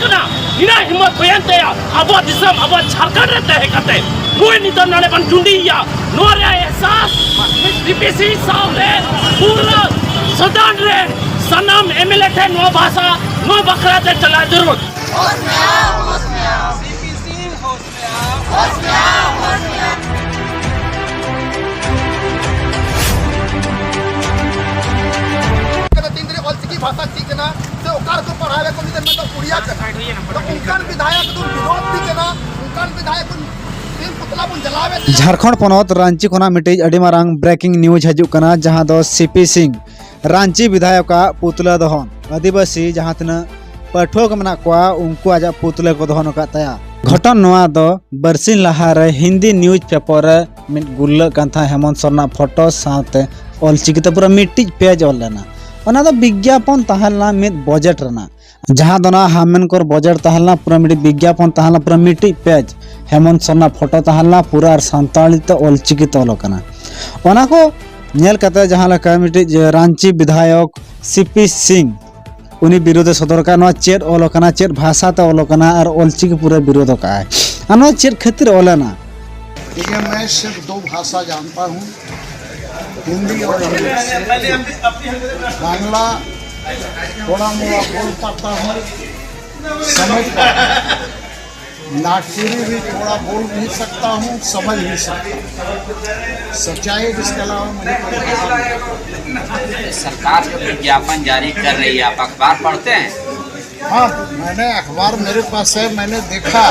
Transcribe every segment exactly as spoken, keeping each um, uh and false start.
ᱠᱟᱱᱟ᱾ ᱱᱤᱱᱟᱹᱜ ᱦᱤᱢᱢᱚᱛ ᱦᱩᱭᱮᱱ ᱛᱟᱭᱟ, ᱟᱵᱚᱣᱟᱜ ᱫᱤᱥᱚᱢ, ᱟᱵᱚᱣᱟᱜ ᱡᱷᱟᱨᱠᱷᱚᱸᱰ ᱨᱮ ᱛᱟᱦᱮᱸ ᱠᱟᱛᱮ ᱱᱩᱭ ᱱᱤᱛᱚᱜ ᱱᱚᱰᱮ ᱵᱚᱱ ᱴᱩᱸᱰᱤᱭᱮᱭᱟ᱾ ᱱᱚᱣᱟ ᱨᱮᱭᱟᱜ ᱮᱦᱥᱟᱥ ᱵᱤ ᱯᱤ ᱥᱤᱝ ᱥᱟᱶᱛᱮ ᱯᱩᱨᱟᱹ ᱥᱚᱫᱚᱱ ᱨᱮ ᱥᱟᱱᱟᱢ ᱮᱢ ᱮᱞ ᱮ ᱴᱷᱮᱱ ᱱᱚᱣᱟ ᱵᱷᱟᱥᱟ, ᱱᱚᱣᱟ ᱵᱟᱠᱷᱨᱟ ᱛᱮ ᱪᱟᱞᱟᱣ ᱡᱟᱹᱨᱩᱲ᱾ ᱵᱤ ᱯᱤ ᱥᱤᱝ ᱦᱳᱥ ᱢᱮ ᱟᱯ᱾ ᱦᱳᱥ ᱢᱮ ᱟᱯ, ᱦᱳᱥ ᱢᱮ ᱟᱯ᱾ ᱠᱟᱱᱟ, ᱛᱤᱱ ᱨᱮ ᱚᱞᱪᱤᱠᱤ ᱵᱷᱟᱥᱟ ᱪᱮᱫ ᱠᱟᱱᱟ, ᱥᱮ ᱚᱠᱟ ᱨᱮᱠᱚ ᱯᱟᱲᱦᱟᱣ ᱮᱫᱟ ᱠᱚ, ᱢᱤᱫᱴᱮᱱ ᱢᱮᱱᱫᱚ ᱩᱲᱤᱭᱟ ᱠᱟᱱᱟ᱾ ᱟᱫᱚ ᱚᱱᱠᱟᱱ ᱵᱤᱫᱷᱟᱭᱚᱠ ᱫᱚ ᱵᱤᱨᱳᱫᱷ ᱜᱮ ᱠᱟᱱᱟ, ᱚᱱᱠᱟᱱ ᱵᱤᱫᱷᱟᱭᱚᱠ ᱫᱚ ᱛᱤᱱ ᱯᱩᱛᱞᱟ ᱵᱚᱱ ᱡᱟᱞᱟᱣᱮᱫ ᱠᱟᱱᱟ᱾ ᱡᱷᱟᱲᱠᱷᱚᱸᱰ ᱯᱚᱱᱚᱛ ᱨᱟᱺᱪᱤ ᱠᱷᱚᱱᱟᱜ ᱢᱤᱫᱴᱤᱡ ᱟᱹᱰᱤ ᱢᱟᱨᱟᱝ breaking news ᱦᱤᱡᱩᱜ ᱠᱟᱱᱟ, ᱡᱟᱦᱟᱸ ᱫᱚ ᱥᱤ ᱯᱤ ᱥᱤᱝ, ᱨᱟᱺᱪᱤ ᱵᱤᱫᱷᱟᱭᱚᱠᱟᱜ ᱯᱩᱛᱞᱟᱹ ᱫᱚᱦᱚᱱ᱾ ᱟᱹᱫᱤᱵᱟᱹᱥᱤ ᱡᱟᱦᱟᱸ ᱛᱤᱱᱟᱹᱜ ᱯᱟᱹᱴᱷᱩᱣᱟᱹ ᱠᱚ ᱢᱮᱱᱟᱜ ᱠᱚᱣᱟ, ᱩᱱᱠᱩ ᱟᱡᱟᱜ ᱯᱩᱛᱞᱟᱹ ᱠᱚ ᱫᱚᱦᱚᱱ ᱟᱠᱟᱫ ᱛᱟᱭᱟ᱾ ᱜᱷᱚᱴᱚᱱ ᱱᱚᱣᱟ ᱫᱚ ᱵᱟᱨᱥᱤᱧ ᱞᱟᱦᱟᱨᱮ ᱦᱤᱱᱫᱤ news paper ᱨᱮ ᱢᱤᱫ ᱜᱩᱨᱞᱟᱹᱜ ᱠᱟᱱ ᱛᱟᱦᱮᱸᱫ ᱦᱮᱢᱚᱱᱛ ᱥᱚᱨᱱᱟ ᱯᱷᱳᱴᱳ ᱥᱟᱶᱛᱮ ᱚᱞᱪᱤᱠᱤ ᱛᱮ ᱯᱩᱨᱟᱹ ᱢᱤᱫᱴᱤᱡ page ᱚᱞ ᱞᱮᱱᱟ᱾ ᱚᱱᱟ ᱫᱚ ᱵᱤᱜᱽᱜᱟᱯᱚᱱ ᱛᱟᱦᱮᱸ ᱞᱮᱱᱟ ᱢᱤᱫ budget ᱨᱮᱱᱟᱜ, ᱡᱟᱦᱟᱸ ᱫᱚ ᱚᱱᱟ ᱦᱟᱢᱮᱱᱠᱚᱨ budget ᱛᱟᱦᱮᱸ ᱞᱮᱱᱟ, ᱯᱩᱨᱟᱹ ᱢᱤᱫᱴᱤᱡ ᱵᱤᱜᱽᱜᱟᱯᱚᱱ ᱛᱟᱦᱮᱸ ᱞᱮᱱᱟ, ᱯᱩᱨᱟᱹ ᱢᱤᱫᱴᱤᱡ page ᱦᱮᱢᱚᱱᱛ ᱥᱚᱨᱱᱟ ᱯᱷᱳᱴᱳ ᱛᱟᱦᱮᱸ ᱞᱮᱱᱟ, ᱯᱩᱨᱟᱹ ᱟᱨ ᱥᱟᱱᱛᱟᱲᱤ ᱛᱮ ᱚᱞᱪᱤᱠᱤ ᱛᱮ ᱚᱞ ᱟᱠᱟᱱᱟ᱾ ᱚᱱᱟ ᱠᱚ ᱧᱮᱞ ᱠᱟᱛᱮ ᱡᱟᱦᱟᱸ ᱞᱮᱠᱟ ᱢᱤᱫᱴᱤᱡ ᱨᱟᱺᱪᱤ ᱵᱤᱫᱷᱟᱭᱚᱠ ᱥᱤ ᱯᱤ ᱥᱤᱝ ᱩᱱᱤ ᱵᱤᱨᱳᱫᱷ ᱮ ᱥᱚᱫᱚᱨ ᱠᱟᱜᱼᱟ, ᱱᱚᱣᱟ ᱪᱮᱫ ᱚᱞ ᱟᱠᱟᱱᱟ, ᱪᱮᱫ ᱵᱷᱟᱥᱟ ᱛᱮ ᱚᱞ ᱟᱠᱟᱱᱟ ᱟᱨ ᱚᱞᱪᱤᱠᱤ ᱯᱩᱨᱟᱹ ᱵᱤᱨᱳᱫᱷ ᱟᱠᱟᱜᱼᱟᱭ᱾ ᱟᱨ ᱱᱚᱣᱟ ᱪᱮᱫ ᱠᱷᱟᱹᱛᱤᱨ ᱚᱞ ᱮᱱᱟ? देखिए, मैं सिर्फ दो भाषा जानता हूँ, हिंदी और इंग्लिश। बांग्ला थोड़ा मोड़ा बोल पाता हूँ, समझ पाता हूँ। नागपुरी भी थोड़ा बोल भी सकता हूँ, समझ भी सकता हूँ। सच्चाई है, इसके अलावा मुझे कोई भाषा नहीं। सरकार जो विज्ञापन जारी कर रही है, आप अखबार पढ़ते हैं? हाँ, मैंने अखबार मेरे पास है, मैंने देखा,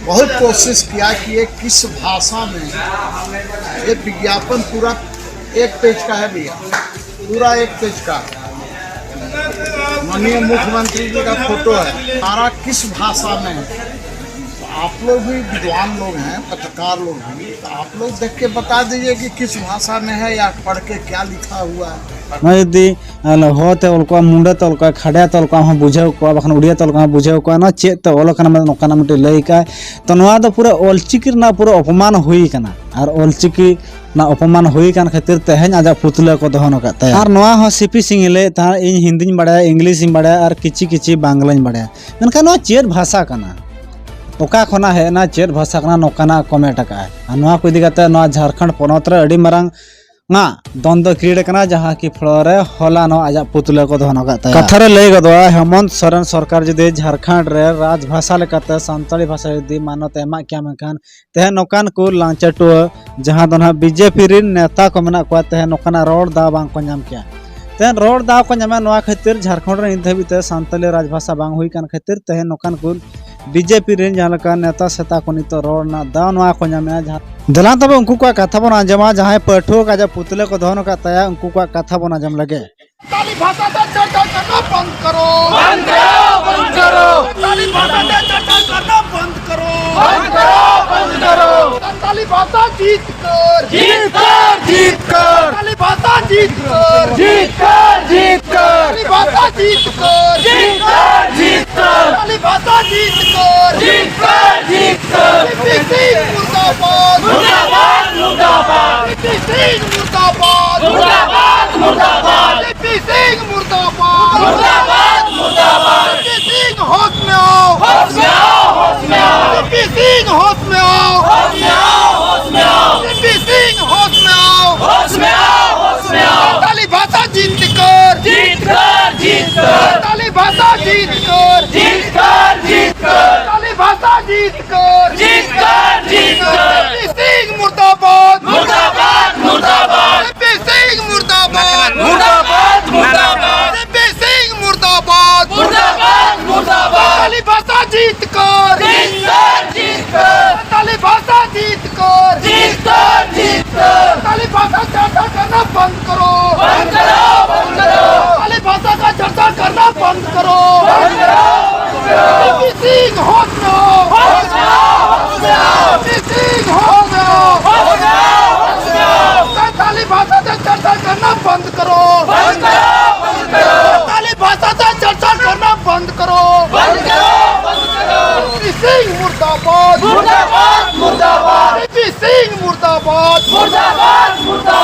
बहुत कोशिश किया कि ये किस भाषा में है। ये विज्ञापन पूरा एक पेज का है भैया, पूरा एक पेज का। माननीय मुख्यमंत्री जी का फोटो है, सारा किस भाषा में है। तो आप लोग भी विद्वान लोग हैं, पत्रकार लोग भी, तो आप लोग देख के बता दीजिए कि किस भाषा में है या पढ़ के क्या लिखा हुआ है। ᱱᱚᱣᱟ ᱡᱩᱫᱤ ᱟᱞᱮ ᱦᱚᱲ ᱛᱮ ᱚᱞ ᱠᱚᱣᱟ, ᱢᱩᱱᱰᱟᱹ ᱛᱮ ᱚᱞ ᱠᱚᱣᱟ, ᱠᱷᱟᱰᱭᱟ ᱛᱮ ᱚᱞ ᱠᱚᱣᱟ, ᱦᱚᱸ ᱵᱩᱡᱷᱟᱹᱣ ᱠᱚᱣᱟ, ᱵᱟᱠᱷᱟᱱ ᱩᱲᱤᱭᱟ ᱛᱮ ᱚᱞ ᱠᱚᱣᱟ, ᱦᱚᱸ ᱵᱩᱡᱷᱟᱹᱣ ᱠᱚᱣᱟ, ᱱᱚᱣᱟ ᱪᱮᱫ ᱛᱮ ᱚᱞ ᱟᱠᱟᱱᱟ ᱢᱮᱱᱛᱮ ᱱᱚᱝᱠᱟᱱᱟᱜ ᱢᱤᱫᱴᱤᱡ ᱞᱟᱹᱭ ᱠᱟᱜᱼᱟᱭ᱾ ᱛᱚ ᱱᱚᱣᱟ ᱫᱚ ᱯᱩᱨᱟᱹ ᱚᱞᱪᱤᱠᱤ ᱨᱮᱱᱟᱜ ᱯᱩᱨᱟᱹ ᱚᱯᱚᱢᱟᱱ ᱦᱩᱭ ᱠᱟᱱᱟ᱾ ᱟᱨ ᱚᱞᱪᱤᱠᱤ ᱚᱱᱟ ᱚᱯᱚᱢᱟᱱ ᱦᱩᱭ ᱠᱟᱱ ᱠᱷᱟᱹᱛᱤᱨ ᱛᱮᱦᱮᱧ ᱟᱡᱟᱜ ᱯᱩᱛᱞᱟᱹ ᱠᱚ ᱫᱚᱦᱚ ᱦᱚᱴᱚ ᱠᱟᱜ ᱛᱟᱭᱟ᱾ ᱟᱨ ᱱᱚᱣᱟ ᱦᱚᱸ ᱥᱤ ᱯᱤ ᱥᱤᱝ ᱮ ᱞᱟᱹᱭᱮᱫ ᱛᱟᱦᱮᱸᱫ, "ᱤᱧ ᱦᱤᱱᱫᱤᱧ ᱵᱟᱲᱟᱭᱟ, ᱤᱝᱞᱤᱥ ᱤᱧ ᱵᱟᱲᱟᱭᱟ ᱟᱨ ᱠᱤᱪᱷᱤ ᱠᱤᱪᱷᱤ ᱵᱟᱝᱞᱟᱧ ᱵᱟᱲᱟᱭᱟ᱾" ᱢᱮᱱᱠᱷᱟᱱ ᱱᱚᱣᱟ ᱪᱮᱫ ᱵᱷᱟᱥᱟ ᱠᱟᱱᱟ? ᱚᱠᱟ ᱠᱷᱚᱱᱟᱜ ᱦᱮᱡ ᱮᱱᱟ, ᱪᱮᱫ ᱵᱷᱟᱥᱟ ᱠᱟᱱᱟ, ᱱᱚᱝᱠᱟᱱᱟᱜ ᱠᱚᱢᱮᱱᱴ ᱟᱠᱟᱫᱼᱟᱭ᱾ ᱟᱨ ᱱᱚᱣᱟ ᱠᱚ ᱤᱫᱤ ᱠᱟᱛᱮ ᱱᱚᱣᱟ ᱡᱷᱟᱲᱠᱷᱚᱸᱰ ᱯᱚᱱᱚᱛ ᱨᱮ ᱟᱹᱰᱤ ᱢᱟᱨᱟᱝ ᱟᱜ ᱫᱚᱱᱫᱚ ᱠᱨᱤᱭᱮᱴ ᱟᱠᱟᱱᱟ, ᱡᱟᱦᱟᱸ ᱠᱤ ᱯᱷᱞᱳᱨ ᱨᱮ ᱦᱚᱞᱟ ᱱᱚᱣᱟ ᱟᱡᱟᱜ ᱯᱩᱛᱞᱟᱹ ᱠᱚ ᱫᱚᱦᱚ ᱟᱠᱟᱫ ᱛᱟᱭᱟ᱾ ᱠᱟᱛᱷᱟ ᱨᱮ ᱞᱟᱹᱭ ᱜᱚᱫᱚᱜᱼᱟ, ᱦᱮᱢᱚᱱᱛ ᱥᱚᱨᱮᱱ ᱥᱚᱨᱠᱟᱨ ᱡᱩᱫᱤ ᱡᱷᱟᱲᱠᱷᱚᱸᱰ ᱨᱮ ᱨᱟᱡᱽ ᱵᱷᱟᱥᱟ ᱞᱮᱠᱟᱛᱮ ᱥᱟᱱᱛᱟᱲᱤ ᱵᱷᱟᱥᱟ ᱡᱩᱫᱤ ᱢᱟᱱᱚᱛ ᱮ ᱮᱢᱟᱜ ᱠᱮᱭᱟ, ᱢᱮᱱᱠᱷᱟᱱ ᱛᱮᱦᱮᱧ ᱱᱚᱝᱠᱟᱱ ᱠᱚ ᱞᱟᱝᱪᱟᱴᱩᱣᱟᱹ, ᱡᱟᱦᱟᱸ ᱫᱚ ᱱᱟᱦᱟᱜ ᱵᱤ ᱡᱮ ᱯᱤ ᱨᱮᱱ ᱱᱮᱛᱟ ᱠᱚ ᱢᱮᱱᱟᱜ ᱠᱚᱣᱟ, ᱛᱮᱦᱮᱧ ᱱᱚᱝᱠᱟᱱᱟᱜ ᱨᱚᱲ ᱫᱟᱣ ᱵᱟᱝ ᱠᱚ ᱧᱟᱢ ᱠᱮᱭᱟ᱾ ᱛᱮᱦᱮᱧ ᱨᱚᱲ ᱫᱟᱣ ᱠᱚ ᱧᱟᱢᱟ, ᱱᱚᱣᱟ ᱠᱷᱟᱹᱛᱤᱨ ᱡᱷᱟᱲᱠᱷᱚᱸᱰ ᱨᱮ ᱱᱤᱛ ᱫᱷᱟᱹᱵᱤᱡ ᱛᱮ ᱥᱟᱱᱛᱟᱲᱤ ᱨᱟᱡᱽ ᱵᱷᱟᱥᱟ ᱵᱟᱝ ᱦᱩᱭ ᱠᱟᱱ ᱠᱷᱟᱹᱛᱤᱨ ᱛᱮᱦᱮᱧ ᱱᱚᱝᱠᱟᱱ ᱠᱚ ᱵᱤ ᱡᱮ ᱯᱤ ᱨᱮᱱ ᱡᱟᱦᱟᱸ ᱞᱮᱠᱟ ᱱᱮᱛᱟ ᱥᱮᱛᱟ ᱠᱚ ᱱᱤᱛᱚᱜ ᱨᱚᱲ ᱨᱮᱱᱟᱜ ᱫᱟᱣ ᱱᱚᱣᱟ ᱠᱚ ᱧᱟᱢᱮᱜᱼᱟ᱾ ᱡᱟᱦᱟᱸ, ᱫᱮᱞᱟ ᱛᱚᱵᱮ ᱩᱱᱠᱩ ᱠᱚᱣᱟᱜ ᱠᱟᱛᱷᱟ ᱵᱚᱱ ᱟᱸᱡᱚᱢᱟ, ᱡᱟᱦᱟᱸᱭ ᱯᱟᱹᱴᱷᱩᱣᱟᱹ ᱠᱚ ᱟᱡᱟᱜ ᱯᱩᱛᱞᱟᱹ ᱠᱚ ᱫᱚᱦᱚ ᱟᱠᱟᱫ ᱛᱟᱭᱟ, ᱩᱱᱠᱩ ᱠᱚᱣᱟᱜ ᱠᱟᱛᱷᱟ ᱵᱚᱱ ᱟᱸᱡᱚᱢ ᱞᱮᱜᱮ᱾ संताली भाषा का चर्चा करना बंद करो। बंद करो, बंद करो। संताली भाषा का चर्चा करना बंद करो। बंद करो, बंद करो। संताली भाषा जीत कर। जीत कर, जीत कर। संताली भाषा जीत कर। जीत कर, जीत कर। संताली भाषा जीत कर। जीत कर, जीत कर। संताली भाषा जीत कर। जीत कर, जीत कर। सी पी सिंह मुर्दाबाद। मुर्दाबाद, मुर्दाबाद। सी पी सिंह मुर्दाबाद। मुर्दाबाद, मुर्दाबाद। सी पी सिंह मुर्दाबाद। मुर्दाबाद, मुर्दाबाद। सी पी सिंह होश में आओ। होश में आओ, होश में आओ। सी पी सिंह होश में आओ। होश में आओ, होश में आओ। सी पी सिंह होश में आओ। होश में आओ, होश में आओ। संताली भाषा जीत कर। जीत कर, जीत कर। संताली भाषा जीत कर। जीत कर, जीत कर। संताली भाषा जीत कर। जीत कर, जीत कर। सी पी सिंह मुर्दाबाद। मुर्दाबाद, मुर्दाबाद। सी पी सिंह मुर्दाबाद। मुर्दाबाद, मुर्दाबाद। सी पी सिंह मुर्दाबाद। मुर्दाबाद, मुर्दाबाद। संताली भाषा जीत कर। जीत कर, जीत कर। संताली भाषा जीत कर। जीत कर, जीत कर। संताली भाषा चर्चा करना बंद करो। बंद करो, बंद करो। संताली भाषा का चर्चा करना बंद करो। बंद करो, बंद करो। सी पी सिंह होश में आओ। होश में आओ, होश में आओ। सी पी सिंह होश में आओ। होश में आओ, होश में आओ। संताली भाषा से चर्चा करना बंद करो। बंद करो, बंद करो। संताली भाषा से चर्चा करना बंद करो। बंद करो, बंद करो। सी पी सिंह मुर्दाबाद। मुर्दाबाद, मुर्दाबाद। सी पी सिंह मुर्दाबाद। मुर्दाबाद।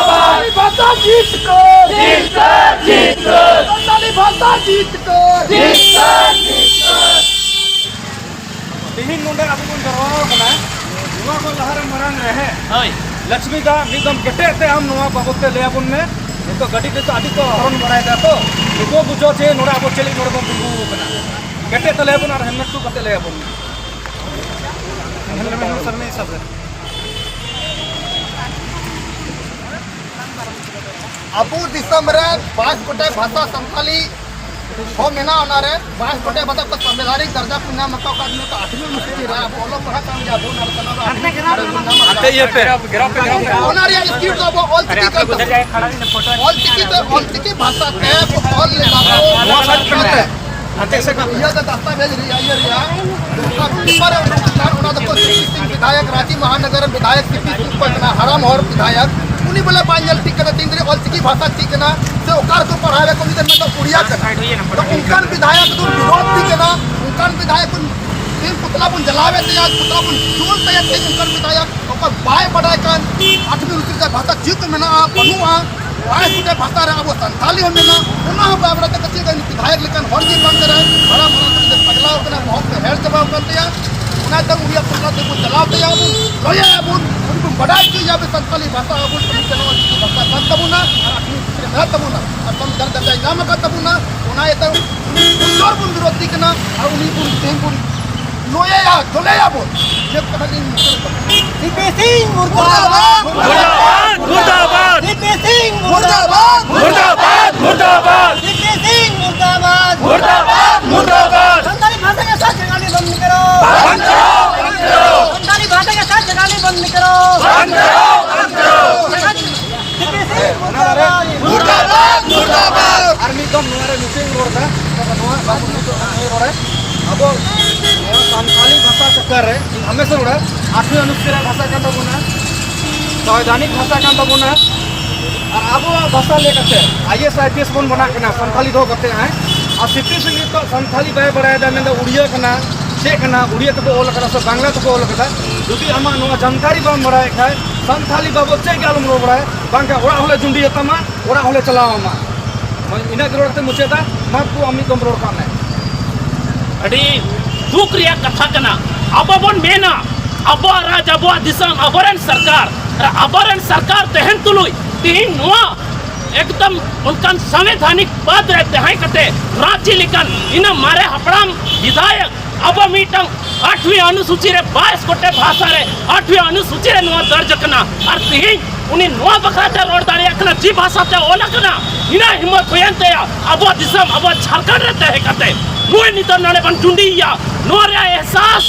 ᱡᱤᱛᱠᱟᱹᱨ! ᱡᱤᱛᱠᱟᱹᱨ! ᱡᱤᱛᱠᱟᱹᱨ! ᱥᱟᱱᱛᱟᱲᱤ ᱵᱷᱟᱥᱟ ᱡᱤᱛᱠᱟᱹᱨ! ᱡᱤᱛᱠᱟᱹᱨ! ᱡᱤᱛᱠᱟᱹᱨ! ᱛᱮᱦᱮᱧ ᱱᱚᱰᱮ ᱟᱵᱚ ᱵᱚᱱ ᱡᱟᱨᱣᱟ ᱟᱠᱟᱱᱟ, ᱱᱚᱣᱟ ᱠᱚ ᱞᱟᱦᱟᱨᱮ ᱢᱟᱨᱟᱝ ᱨᱮ, ᱦᱮᱸ? ᱦᱳᱭ᱾ ᱞᱚᱠᱥᱢᱤ ᱫᱟ, ᱢᱤᱫ ᱫᱚᱢ ᱠᱮᱴᱮᱡ ᱛᱮ ᱟᱢ ᱱᱚᱣᱟ ᱵᱟᱵᱚᱫ ᱛᱮ ᱞᱟᱹᱭ ᱟᱵᱚᱱ ᱢᱮ᱾ ᱱᱤᱛᱚᱜ ᱜᱟᱹᱰᱤ ᱛᱮ ᱛᱚ ᱟᱹᱰᱤ ᱠᱚ ᱦᱚᱨᱚᱱ ᱵᱟᱲᱟᱭᱮᱫᱟ ᱛᱚ, ᱱᱩᱠᱩ ᱵᱩᱡᱷᱟᱹᱣ ᱡᱮ ᱱᱚᱰᱮ ᱟᱵᱚ ᱪᱮᱫ ᱞᱟᱹᱜᱤᱫ ᱱᱚᱰᱮ ᱵᱚᱱ ᱛᱤᱸᱜᱩ ᱟᱠᱟᱱᱟ᱾ ᱠᱮᱴᱮᱡ ᱛᱮ ᱞᱟᱹᱭ ᱟᱵᱚᱱ ᱟᱨ helmet ᱠᱚ ᱠᱟᱛᱮ ᱞᱟᱹᱭ ᱟᱵᱚᱱ ᱢᱮ᱾ ᱟᱵᱚ ᱫᱤᱥᱚᱢ ᱨᱮ ᱵᱟᱭᱤᱥ ᱜᱚᱴᱮᱡ ᱵᱷᱟᱥᱟ ᱥᱟᱱᱛᱟᱞᱤ ᱦᱚᱸ ᱢᱮᱱᱟᱜᱼᱟ᱾ ᱚᱱᱟ ᱨᱮ ᱵᱟᱭᱤᱥ ᱜᱚᱴᱮᱡ ᱵᱷᱟᱥᱟ ᱠᱚ ᱥᱟᱝᱵᱤᱫᱷᱟᱱᱤᱠ ᱫᱟᱨᱡᱟ ᱠᱚ ᱧᱟᱢ ᱟᱠᱟᱫ, ᱚᱠᱟ ᱫᱚ ᱱᱤᱛᱚᱜ ᱟᱴᱷᱨᱚ ᱚᱱᱩᱥᱩᱪᱤ ᱨᱮ ᱟᱵᱚ ᱚᱞᱚᱜ ᱯᱟᱲᱦᱟᱜ ᱠᱟᱱ ᱜᱮᱭᱟ ᱵᱚᱱ, ᱚᱱᱟ ᱨᱮ ᱥᱟᱱᱟᱢ ᱟᱜ ᱟᱹᱰᱤ ᱢᱟᱨᱟᱝ ᱟᱯᱮ ᱤᱭᱟᱹ ᱯᱮ᱾ ᱚᱱᱟ ᱨᱮᱭᱟᱜ ᱥᱠᱨᱤᱯᱴ ᱫᱚ ᱟᱵᱚ ᱚᱞ ᱪᱤᱠᱤ ᱠᱟᱱ ᱛᱟᱵᱚᱱᱟ᱾ ᱚᱞ ᱪᱤᱠᱤ ᱛᱮ, ᱚᱞ ᱪᱤᱠᱤ ᱵᱷᱟᱥᱟ ᱛᱮ ᱚᱞ ᱞᱮᱫᱟ ᱠᱚ᱾ ᱱᱚᱣᱟ ᱥᱟᱭᱤᱰ ᱠᱟᱱ ᱛᱮ᱾ ᱦᱟᱱᱛᱮ ᱥᱮᱫ ᱠᱷᱚᱱ᱾ ᱤᱭᱟᱹ ᱫᱚ ᱫᱟᱥᱛᱟᱵᱮᱡᱽ ᱨᱮᱭᱟᱜ, ᱤᱭᱟᱹ ᱨᱮᱭᱟᱜ ᱚᱱᱟ ᱯᱮᱯᱟᱨ ᱮ ᱩᱰᱩᱠ ᱠᱟᱱ, ᱚᱱᱟ ᱫᱚᱠᱚ ᱥᱤ ᱯᱤ ᱥᱤᱝ ᱵᱤᱫᱷᱟᱭᱚᱠ, ᱨᱟᱸᱪᱤ ᱢᱚᱦᱟᱱᱚᱜᱚᱨ ᱨᱮᱱ ᱵᱤᱫᱷᱟᱭᱚᱠ ᱥᱤ ᱯᱤ ᱥᱤᱝ ᱠᱚ ᱠᱟᱱᱟ, ᱦᱟᱲᱟᱢ ᱦᱚᱲ ᱵᱤᱫᱷᱟᱭᱚᱠ᱾ ᱩᱱᱤ ᱵᱚᱞᱮ ᱵᱟᱭ ᱧᱮᱞ ᱴᱷᱤᱠ ᱠᱟᱫᱟ ᱛᱤᱱ ᱨᱮ ᱚᱞᱪᱤᱠᱤ ᱵᱷᱟᱥᱟ ᱪᱮᱫ ᱠᱟᱱᱟ ᱥᱮ ᱚᱠᱟ ᱨᱮᱠᱚ ᱯᱟᱲᱦᱟᱣ ᱮᱫᱟ, ᱩᱱᱤ ᱫᱚ ᱢᱮᱱᱫᱟ ᱩᱲᱤᱭᱟ ᱠᱟᱱᱟ᱾ ᱛᱚ ᱚᱱᱠᱟᱱ ᱵᱤᱫᱷᱟᱭᱚᱠ ᱫᱚ ᱵᱤᱨᱳᱫᱷ ᱜᱮ ᱠᱟᱱᱟ, ᱚᱱᱠᱟᱱ ᱵᱤᱫᱷᱟᱭᱚᱠ ᱠᱚ ᱛᱮᱦᱮᱧ ᱯᱩᱛᱞᱟ ᱵᱚᱱ ᱡᱟᱞᱟᱣᱮᱫ ᱛᱟᱭᱟ, ᱯᱩᱛᱞᱟ ᱵᱚᱱ ᱡᱩᱞ ᱛᱟᱭᱟ, ᱛᱮᱦᱮᱧ ᱚᱱᱠᱟᱱ ᱵᱤᱫᱷᱟᱭᱚᱠ ᱚᱠᱚᱭ ᱵᱟᱭ ᱵᱟᱰᱟᱭ ᱠᱟᱱ, ᱟᱴᱷᱢᱤ ᱨᱩᱪᱤ ᱨᱮ ᱵᱷᱟᱥᱟ ᱪᱮᱫ ᱠᱚ ᱢᱮᱱᱟᱜᱼᱟ, ᱵᱟᱹᱱᱩᱜᱼᱟ, ᱵᱟᱭ ᱵᱩᱡᱷᱟᱹᱣ ᱵᱷᱟᱥᱟ ᱨᱮ ᱟᱵᱚ ᱥᱟᱱᱛᱟᱞᱤ ᱦᱚᱸ ᱢᱮᱱᱟᱜᱼᱟ, ᱚᱱᱟ ᱦᱚᱸ ᱵᱟᱭ ᱵᱟᱰᱟᱭ ᱠᱟᱱ᱾ ᱪᱮᱫ ᱞᱮᱠᱟ ᱵᱤᱫᱷᱟᱭᱚᱠ ᱞᱮᱠᱟᱱ ᱦᱚᱲ ᱜᱮ ᱵᱟᱝ ᱠᱟᱱᱟᱭ, ᱦᱟᱲᱟᱢ ᱦᱟᱲᱟᱢ ᱠᱟᱛᱮ ᱯᱟᱜᱽᱞᱟᱣ ᱠᱟᱱᱟ, ᱵᱚᱦᱚᱜ ᱠᱚ ᱦᱮᱲ ᱪᱟᱵᱟᱣ ᱠᱟᱱ ᱛᱟᱭᱟ᱾ ᱚᱱᱟ ᱛᱮ ᱩᱱᱤᱭᱟᱜ ᱯᱚᱭᱥᱟ ᱛᱮᱵᱚᱱ ᱪᱟᱞᱟᱣ ᱛᱟᱭᱟ, ᱵᱚᱱ ᱞᱚᱭᱟᱭᱟ ᱵᱚᱱ, ᱩᱱᱤ ᱵᱚᱱ ᱵᱟᱰᱟᱭ ᱦᱚᱪᱚᱭᱮᱭᱟ ᱵᱮ ᱥᱟᱱᱛᱟᱞᱤ ᱵᱷᱟᱥᱟ ᱟᱵᱚ ᱥᱟᱱᱛᱟᱞᱤ ᱵᱷᱟᱥᱟ ᱠᱟᱱ ᱛᱟᱵᱚᱱᱟ ᱟᱨ ᱟᱹᱠᱷᱨᱤᱧ ᱵᱤᱠᱨᱤ ᱢᱮᱱᱟᱜ ᱛᱟᱵᱚᱱᱟ ᱟᱨ ᱥᱚᱝᱵᱤᱫᱷᱟᱱ ᱫᱟᱨᱡᱟ ᱧᱟᱢ ᱟᱠᱟᱫ ᱛᱟᱵᱚᱱᱟ᱾ ᱚᱱᱟ ᱤᱭᱟᱹᱛᱮ ᱩᱱᱤ ᱡᱳᱨ ᱵᱚᱱ ᱵᱤᱨᱳᱫᱷ ᱠᱟᱱᱟ ᱟᱨ ᱩᱱᱤ ᱵᱚᱱ ᱛᱮᱦᱮᱧ ᱵᱚᱱ ᱞᱚᱭᱟᱭᱟ, ᱡᱚᱞᱮᱭᱟ ᱵᱚᱱ᱾ ᱡᱮ ᱠᱟᱛᱷᱟ ᱞᱤᱧ ᱢᱩᱪᱟᱹᱫ ᱠᱟᱫᱟ᱾ ᱥᱤ ᱯᱤ ᱥᱤᱝ ᱢᱩᱨᱫᱟᱵᱟᱫ! ᱢᱩᱨᱫᱟᱵᱟᱫ! ᱢᱩᱨᱫᱟᱵᱟᱫ! ᱥᱤ ᱯᱤ ᱥᱤᱝ ᱢᱩᱨᱫᱟᱵᱟᱫ! ᱢᱩᱨᱫᱟᱵᱟᱫ! ᱢᱩᱨᱫᱟᱵᱟᱫ! ᱥᱤ ᱯᱤ ᱥᱤᱝ ᱢᱩᱨᱫᱟᱵᱟᱫ! ᱢᱩᱨᱫᱟᱵᱟᱫ! ᱢᱩᱨᱫᱟᱵᱟᱫ! संताली भाषा के साथ छेड़खानी बंद करो। बंद करो, बंद करो। संताली भाषा के साथ छेड़खानी बंद करो। बंद करो, बंद करो। ᱢᱩᱨᱫᱟᱵᱟᱫ, ᱢᱩᱨᱫᱟᱵᱟᱫ᱾ ᱟᱨ ᱢᱤᱫ ᱫᱚᱢ ᱱᱚᱣᱟ ᱨᱮ ᱱᱤᱥᱪᱚᱭ ᱤᱧ ᱨᱚᱲ ᱮᱫᱟ᱾ ᱱᱚᱣᱟ ᱵᱟᱵᱚᱫ ᱱᱤᱛᱚᱜ ᱱᱚᱜᱼᱚᱭ ᱨᱚᱲᱟ᱾ ᱟᱵᱚ ᱱᱚᱣᱟ ᱥᱟᱱᱛᱟᱞᱤ ᱵᱷᱟᱥᱟ ᱪᱟᱠᱟᱨ ᱨᱮ ᱤᱧ ᱦᱟᱢᱮᱥᱟ ᱨᱚᱲᱟ, ᱟᱴᱷᱣᱤ ᱚᱱᱩᱥᱩᱪᱤ ᱨᱮᱭᱟᱜ ᱵᱷᱟᱥᱟ ᱠᱟᱱ ᱛᱟᱵᱚᱱᱟ, ᱥᱚᱝᱵᱤᱫᱷᱟᱱᱤᱠ ᱵᱷᱟᱥᱟ ᱠᱟᱱ ᱛᱟᱵᱚᱱᱟ᱾ ᱟᱨ ᱟᱵᱚᱣᱟᱜ ᱵᱷᱟᱥᱟ ᱞᱟᱹᱭ ᱠᱟᱛᱮ I A S, I P S ᱵᱚᱱ ᱵᱮᱱᱟᱜ ᱠᱟᱱᱟ ᱥᱟᱱᱛᱟᱞᱤ ᱫᱚᱦᱚ ᱠᱟᱛᱮ, ᱦᱮᱸ? ᱟᱨ ᱥᱤ ᱯᱤ ᱥᱤᱝ ᱱᱤᱛᱚᱜ ᱥᱟᱱᱛᱟᱞᱤ ᱵᱟᱭ ᱵᱟᱲᱟᱭᱮᱫᱟ, ᱢᱮᱱᱫᱟ ᱩᱲᱤᱭᱟ ᱠᱟᱱᱟ, ᱪᱮᱫ ᱠᱟᱱᱟ, ᱩᱲᱤᱭᱟ ᱛᱮᱠᱚ ᱚᱞ ᱠᱟᱫᱟ ᱥᱮ ᱵᱟᱝᱞᱟ ᱛᱮᱠᱚ ᱚᱞ ᱠᱟᱫᱟ? ᱡᱩᱫᱤ ᱟᱢᱟᱜ ᱱᱚᱣᱟ ᱡᱟᱱᱠᱟᱨᱤ ᱵᱟᱢ ᱵᱟᱲᱟᱭ ᱠᱷᱟᱡ, ᱥᱟᱱᱛᱷᱟᱞᱤ ᱵᱟᱵᱚᱫ ᱪᱮᱫ ᱜᱮ ᱟᱞᱚᱢ ᱨᱚᱲ ᱵᱟᱲᱟᱭᱟ, ᱵᱟᱝᱠᱷᱟᱱ ᱚᱲᱟᱜ ᱦᱚᱸᱞᱮ ᱡᱩᱸᱰᱤ ᱟᱛᱟᱢᱟ, ᱚᱲᱟᱜ ᱦᱚᱸᱞᱮ ᱪᱟᱞᱟᱣ ᱟᱢᱟ᱾ ᱦᱳᱭ, ᱤᱱᱟᱹᱜ ᱜᱮ ᱨᱚᱲ ᱠᱟᱛᱮ ᱢᱩᱪᱟᱹᱫᱟ᱾ ᱢᱟ ᱛᱚ ᱟᱢ ᱢᱤᱫ ᱫᱚᱢ ᱨᱚᱲ ᱠᱟᱜ ᱢᱮ᱾ ᱟᱹᱰᱤ ᱫᱩᱠ ᱨᱮᱭᱟᱜ ᱠᱟᱛᱷᱟ ᱠᱟᱱᱟ᱾ ᱟᱵᱚ ᱵᱚᱱ ᱢᱮᱱᱟ ᱟᱵᱚᱣᱟᱜ ᱨᱟᱡᱽ, ᱟᱵᱚᱣᱟᱜ ᱫᱤᱥᱚᱢ, ᱟᱵᱚᱨᱮᱱ ᱥᱚᱨᱠᱟᱨ, ᱟᱨ ᱟᱵᱚᱨᱮᱱ ᱥᱚᱨᱠᱟᱨ ᱛᱟᱦᱮᱱ ᱛᱩᱞᱩᱡ ᱛᱮᱦᱮᱧ ᱱᱚᱣᱟ ᱮᱠᱫᱚᱢ ᱚᱱᱠᱟᱱ ᱥᱟᱝᱵᱤᱫᱷᱟᱱᱤᱠ ᱯᱚᱫ ᱨᱮ ᱛᱟᱦᱮᱸ ᱠᱟᱛᱮ ᱨᱟᱸᱪᱤ ᱞᱮᱠᱟᱱ ᱤᱱᱟᱹ ᱢᱟᱨᱮ ᱦᱟᱯᱲᱟᱢ ᱵᱤᱫᱷᱟᱭᱚᱠ ᱟᱵᱚ ᱢᱤᱫᱴᱟᱝ ᱟᱴᱷᱣᱤ ᱚᱱᱩᱥᱩᱪᱤ ᱨᱮ ᱵᱟᱭᱤᱥ ᱜᱚᱴᱮᱡ ᱵᱷᱟᱥᱟ ᱨᱮ ᱟᱴᱷᱣᱤ ᱚᱱᱩᱥᱩᱪᱤ ᱨᱮ ᱱᱚᱣᱟ ᱫᱚᱨᱡᱽ ᱟᱠᱟᱱᱟ᱾ ᱟᱨ ᱛᱮᱦᱮᱧ ᱩᱱᱤ ᱱᱚᱣᱟ ᱵᱟᱠᱷᱨᱟ ᱛᱮ ᱨᱚᱲ ᱫᱟᱲᱮᱭᱟᱜ ᱠᱟᱱᱟ, ᱪᱮᱫ ᱵᱷᱟᱥᱟ ᱛᱮ ᱚᱞ ᱟᱠᱟᱱᱟ, ᱤᱱᱟᱹ ᱦᱤᱢᱢᱚᱛ ᱦᱩᱭᱮᱱ ᱛᱟᱭᱟ ᱟᱵᱚᱣᱟᱜ ᱫᱤᱥᱚᱢ, ᱟᱵᱚᱣᱟᱜ ᱡᱷᱟᱲᱠᱷᱚᱸᱰ ᱨᱮ ᱛᱟᱦᱮᱸ ᱠᱟᱛᱮ᱾ ᱱᱩᱭ ᱱᱤᱛᱚᱜ ᱱᱚᱰᱮ ᱵᱚᱱ ᱡᱩᱸᱰᱤᱭᱮᱭᱟ, ᱱᱚᱣᱟ ᱨᱮᱭᱟᱜ ᱮᱦᱥᱟᱥ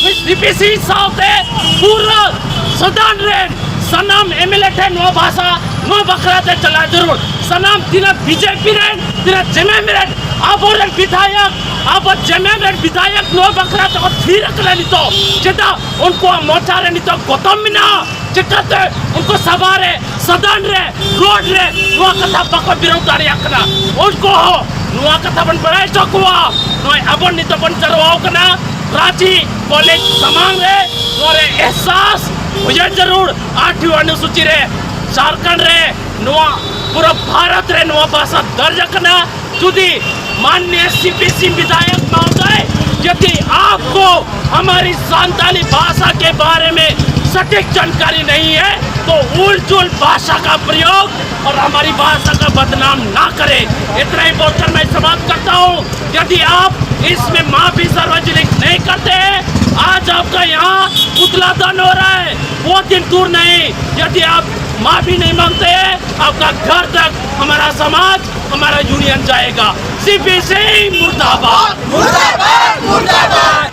ᱱᱩᱭ ᱥᱤ ᱯᱤ ᱥᱤ ᱥᱟᱶᱛᱮ ᱯᱩᱨᱟᱹ ᱥᱚᱫᱚᱱ ᱨᱮᱱ ᱥᱟᱱᱟᱢ ᱮᱢ ᱮᱞ ᱮ ᱴᱷᱮᱱ ᱱᱚᱣᱟ ᱵᱷᱟᱥᱟ, ᱱᱚᱣᱟ ᱵᱟᱠᱷᱨᱟ ᱛᱮ ᱪᱟᱞᱟᱣ ᱡᱟᱹᱨᱩᱲ᱾ ᱥᱟᱱᱟᱢ ᱛᱤᱱᱟᱹᱜ ᱵᱤ ᱡᱮ ᱯᱤ ᱨᱮᱱ, ᱛᱤᱱᱟᱹᱜ ᱡᱮ ᱮᱢ ᱮᱢ ᱨᱮᱱ ᱟᱵᱚᱨᱮᱱ ᱵᱤᱫᱷᱟᱭᱚᱠ, ᱟᱵᱚ ᱡᱮ ᱮᱢ ᱮᱢ ᱨᱮᱱ ᱵᱤᱫᱷᱟᱭᱚᱠ ᱱᱚᱣᱟ ᱵᱟᱠᱷᱨᱟ ᱛᱮᱠᱚ ᱛᱷᱤᱨ ᱟᱠᱟᱱᱟ ᱱᱤᱛᱚᱜ᱾ ᱪᱮᱫᱟᱜ ᱩᱱᱠᱩᱣᱟᱜ ᱢᱚᱪᱟ ᱨᱮ ᱱᱤᱛᱚᱜ ᱜᱚᱛᱚᱢ ᱢᱮᱱᱟᱜᱼᱟ? ᱪᱤᱠᱟᱹᱛᱮ ᱩᱱᱠᱩ ᱥᱟᱵᱷᱟ ᱨᱮ, ᱥᱚᱫᱚᱱ ᱨᱮ, ᱨᱳᱰ ᱨᱮ ᱱᱚᱣᱟ ᱠᱟᱛᱷᱟ ᱵᱟᱠᱚ ᱵᱤᱨᱳᱫ ᱫᱟᱲᱮᱭᱟᱜ ᱠᱟᱱᱟ? ᱩᱱᱠᱩ ᱦᱚᱸ ᱱᱚᱣᱟ ᱠᱟᱛᱷᱟ ᱵᱚᱱ ᱵᱟᱲᱟᱭ ᱦᱚᱪᱚ ᱠᱚᱣᱟ᱾ ᱱᱚᱜᱼᱚᱭ ᱟᱵᱚ ᱱᱤᱛᱚᱜ ᱵᱚᱱ ᱡᱟᱨᱣᱟ ᱟᱠᱟᱱᱟ ᱨᱟᱸᱪᱤ ᱠᱚᱞᱮᱡᱽ ᱥᱟᱢᱟᱝ ᱨᱮ, ᱱᱚᱣᱟ ᱨᱮ ᱮᱦᱥᱟᱥ ᱦᱩᱭᱩᱜ ᱡᱟᱹᱨᱩᱲ᱾ ᱟᱴᱷᱣᱤ ᱚᱱᱩᱥᱩᱪᱤ ᱨᱮ ᱡᱷᱟᱲᱠᱷᱚᱸᱰ ᱨᱮ, ᱱᱚᱣᱟ ᱯᱩᱨᱟᱹ ᱵᱷᱟᱨᱚᱛ ᱨᱮ ᱱᱚᱣᱟ ᱵᱷᱟᱥᱟ ᱫᱚᱨᱡᱽ ᱟᱠᱟᱱᱟ᱾ यदि माननीय सी पी सी विधायक महोदय, यदि आपको हमारी संताली भाषा के बारे में सटीक जानकारी नहीं है, तो उलझुल भाषा का प्रयोग और हमारी भाषा का बदनाम ना करें। इतना ही बोलकर मैं समाप्त करता हूँ। यदि आप इसमें माफी सार्वजनिक नहीं करते हैं, आज आपका यहाँ पुतला दहन हो रहा है, वो दिन दूर नहीं। यदि आप माफी नहीं मांगते हैं, आपका घर तक हमारा समाज, हमारा यूनियन जाएगा। सी पी सी मुर्दाबाद। मुर्दाबाद, मुर्दाबाद।